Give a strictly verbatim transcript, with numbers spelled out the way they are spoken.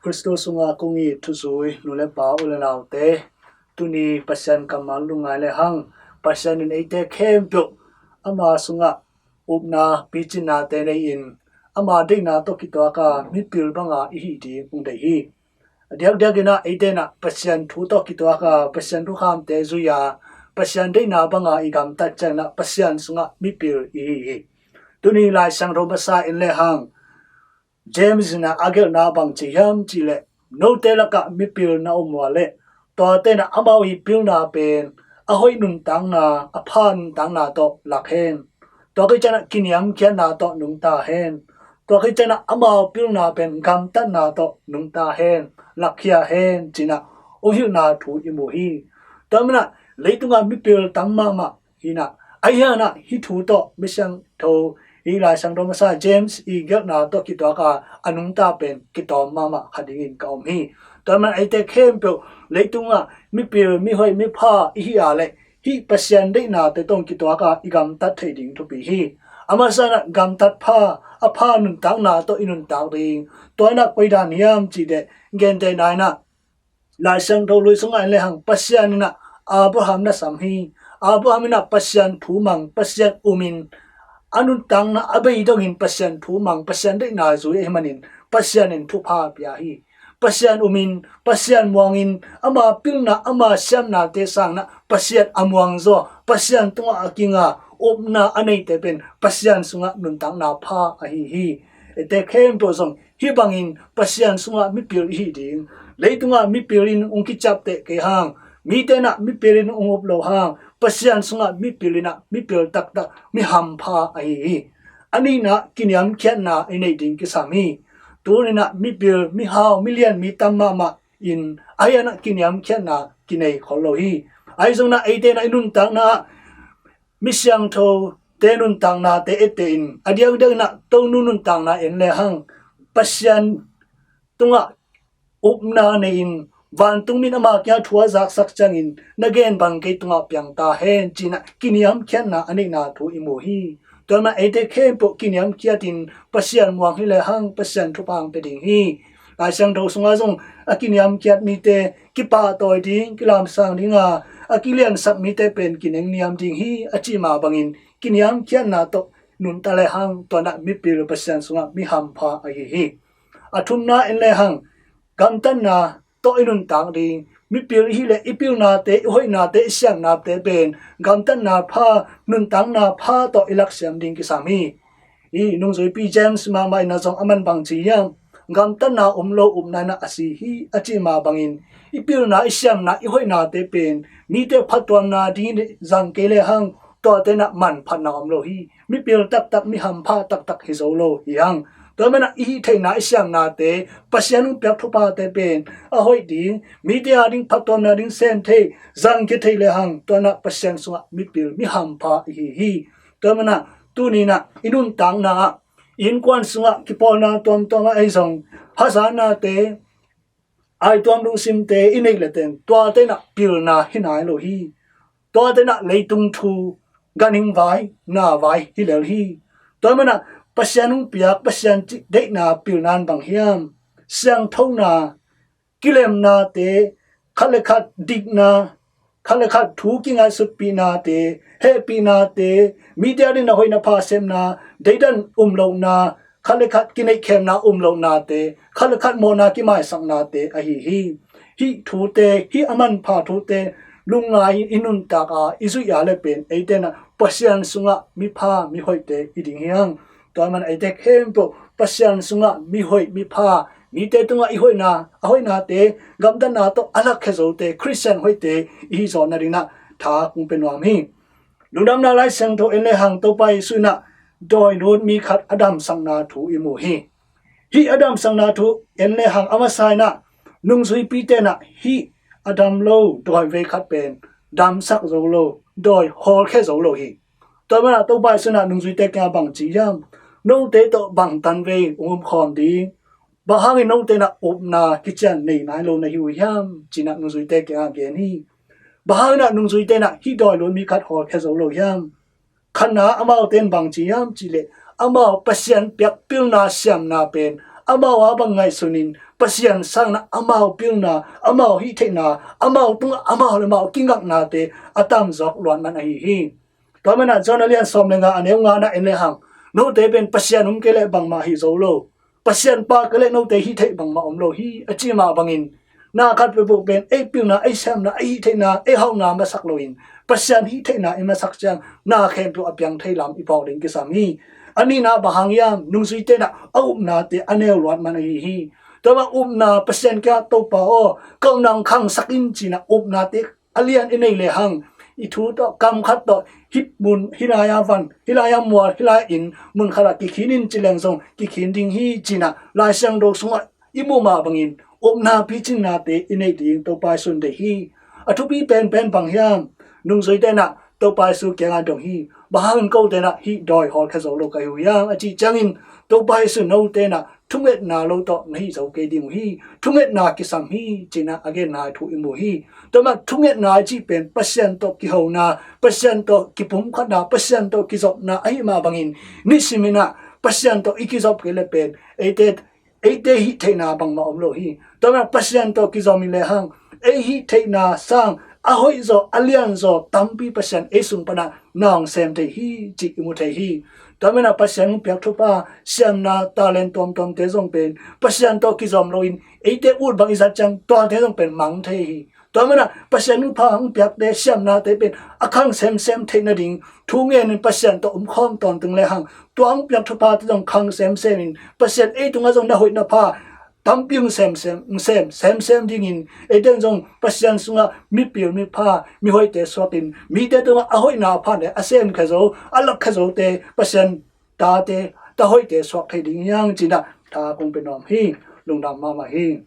Khristu sungah kong it thuzui nu le pa, u le naute, tuni Pasian kammal lungngai le hang, Pasian in eite khempeuh ama sungah upna picinnate nei-in ama deihna tawh kituaka mipil banga i hih ding hong deih hi. A diakdiakin ah eite in ah Pasian thu tawh kituaka Pasian thukhamte zui-a Pasian deihna banga i gamtat ciangin ah Pasian sungah mipil i hi hi. Tuni Lai Siangtho masa en le hang, James in ah a gelhna bang ci hiam cih leh, note lakah mipil na om uh leh tuate in ah amau i pilna pen a hoih nuntakna, a pha nuntakna tawh lak hen. Tua khit ciangin ah kiniamkhiatna tawh nungta hen. Tua khit ciangin ah amau pilna pen gamtatna tawh nungta hen, lakkhia hen ci-in ah hong hilhna thu i mu hi. Tua manin ah leitungah mipil tam mahmah hi-in ah, ahi hangin ah hih thu tawh Misiangtho, hih Lai Siangtho masa James i gelhna tawh kituaka a nungta pen kitawm mahmah kha dingin ka om hi. Tua manin eite khempeuh leitungah mipil, mihoih, mipha i hih a leh hih Pasian deihnate tawh kituaka i gamtat theih ding thupi hi. A masa in ah gamtat pha, a pha nuntakna tawh i nuntak ding. Tua in ah koi dan hiam cih leh, gentehna in ah Lai Siangtho Lui sungah en le hang, Pasian in ah Abraham na sam hi. Abraham in ah Pasian thu mang, Pasian umin, a nuntakna a bei dongin Pasian thu mang, Pasian deihna zui ahih manin Pasian in thupha pia hi. Pasian umin, Pasian muangin, ama pilna, ama siamnate sangin ah Pasian a muang zaw, Pasian tungah a kinga, upna a neite pen Pasian sungah nuntakna pha ahi hi. Eite khempeuh zong hih bangin Pasian sungah mipil i hih ding. Leitungah mipil in hong kiciapteh kei hang, mite in ah mipil in hong up lo hang, Pasian sungah mipil in ah mipil taktak, mihampha ahi hi. A nihna, kiniamkhiatna i neih ding kisam hi. Tuni in ah mipil, mihau, milian, mi tam mahmah in, ahi hangin ah kiniamkhiatna kinei khol lo hi. Ahi zongin ah eite in ah i nuntakna ah misiangthote nuntaknate etteh in, a diakdiakin ah Tonu nuntakna en le hang, Pasian tungah upna nei-in, vantung mi in ama kiangah thu a zaksak ciangin, na gen bang kei tungah piang ta hen ci-in ah kiniamkhiatna a neihna thu i mu hi. Tua manin eite khempeuh kiniamkhiatin Pasian muang hi le hang Pasian thupha hong pia ding hi. Lai Siangtho sungah zong a kiniamkhiat mite kipahtawi ding, kilamsang ding a, a kiliansak mite pen kinengniam ding hi a cih mah bangin kiniamkhiatna tawh nungta le hang, tua in ah mipil, Pasian sungah mihampha ahi hi. A thumna en le hang, gamtatna tawh i nuntak ding. Mipil i hih leh i pilnate, i hoihnate, i siamnate pen gamtatna pha, nuntakna pha tawh i laksiam ding kisam hi. Hih nungzuipi James mahmah in ah zong aman bang ci hiam? Gamtatna om lo upna in ah a si hi a cih mah bangin, i pilna, i siamna, i hoihnate pen mite phattuamna ding zang kei le hang, tuate in ah manphatna om lo hi. Mipil taktak, mihampha taktak hi zo lo hi hang. Tua manin ah i hih theihna, i siamnate, Pasian hong piak thuphate pen a hoih ding, mite a ding phattuamna ding sem thei, zangkhia thei le hang, tua in ah Pasian sungah mipil, mihampha i hi hi. Tua manin ah tuni in ah i nuntakna ah, innkuan sungah kipawlna tuamtuam ah ahi zong, hazatnate, aituam lungsimte i neih le teng, tuate in ah pilna hi nai lo hi. Tuate in ah leitung thu, ganhing vai, na vai hi lel hi. Tua manin ah Pasian hong piak, Pasian cih deihna pilna in bang hiam? Siangthona, kilemnate, khat le khat dikna, khat le khat thu kingaihsutpihnate, hehpihnate, mite a ding na hoih na pha sepna, deidan um lohna, khat le khat kineihkhemna um lohnate, khat le khat mawhna kimaisaknate ahi hi. Hih thute, hih a manpha thute lungngai-in i nuntak a, i zuih a le pen eite in ah Pasian sungah mipha, mihoihte i ding hi hang. Tua manin eite khempeuh Pasian sungah mihoih, mipha, mite tungah i hoihna, a hoihnate, gamtatna tawh a lakkhia zote, Khristian hoihte i hih zawh nadingin ah tha kong pia nuam hi. Lungdamna Lai Siangtho en le hang, Topa Jesu in ah dawi lut mi khat a damsakna thu i mu hi. Hih a damsakna thu en le hang, a masa in ah nungzuipite in ah hih a dam lo dawi vei khat pen damsak zo lo, dawi hawlkhia zo lo hi. Tua manin ah Topa Jesu in ah nungzuite kiangah bang ci hiam? Note tawh bang tanvei hong umkhawm ding? Bang hangin note in ah upna kician nei nai lo na hi uh hiam? Ci-in ah nungzuite kiangah gen hi. Bang hangin ah nungzuite in ah hih dawi lut mi khat hawlkhia zo lo hiam? Khatna, amaute in bang ci hiam cih leh, amau Pasian piak pilna, siamna pen amau a bang ngaihsunin Pasian sangin amau pilna, amau hih theihna, amau tungah amau le amau kingaknate a tamzawk luat man ahi hi. Tua manin John a lian sawm le nga a neu nga na en lehang, note pen Pasian om kei leh bangmah hi zo lo, Pasian pa kei leh note hih theih bangmah om lo hi a cih mah bangin, na khat peuhpeuh pen ei pilna, ei siamna, ei hih theihna, ei hauhna masak loin Pasian hih theihna i masak ciang na khempeuh a piang thei lam i phawk ding kisam hi. A nihna bang hang hiam? Nungzuite in a upnate a neu luat man ahi hi. Tua mah upna, Pasian kiangah Topa aw, ka upna hong khangsak in ci-in a upnate a lian i neih lehang, i thu tawh, kam khat tawh, hih mun, hih lai-a van, hih lai-a mual, hih lai-a inn, mun khatah kikhin in ci leng zong kikhin ding hi ci-in a Lai Siangtho sungah i muh mah bangin upna picinnate i neih ding Topa Jesu'n deih hi. A thupi penpen bang hiam? Nungzuite in a Topa Jesu kiangah dong hi. Bang hangin kote in a hih dawi hawlkhia zo lo ka hi uh hiam a cih ciangin, Topa Jesu'n note in a thungetna lo tawh na hih zo kei ding uh hi, thungetna kisam hi ci-in a a genna thu i mu hi. Tua mah thungetna i cih pen Pasian tawh kihona, Pasian tawh kipumkhatna, Pasian tawh kizopna ahih mah bangin, nisimin a Pasian tawh i kizop kei leh pen eite, eite hih theihna bangmah om lo hi. Tua mah Pasian tawh kizom i lehang, ei hih theihna sang a hoihzaw, a lianzaw tampi Pasian ei sung pan a na hong sem thei hi cih i mu thei hi. Tua manin a Pasian hong piak thupha, siamna, talent tuamtuamte zong pen Pasian tawh kizom loin eite ut bang i zat ciang tuate zong pen mang thei hi. Tua manin a Pasian hong pha, hong piakte, siamnate pen a khang semsem theih nading thu ngenin Pasian tawh omkhawm tawntung lehang, tua hong piak thuphate zong khang semsemin Pasian ei tungah zong na hoih na pha tampi hong semsem, hong sem semsem dingin, eite in zong Pasian sungah mipil mipha, mihoihte suakin, mite tungah a hoihna a pha le a semkhia zo, a lakkhia zote Pasian tate, ta hoihte suak thei ding hi hang ci-in a tha kong pia nuam hi. Lungdam mahmah hi.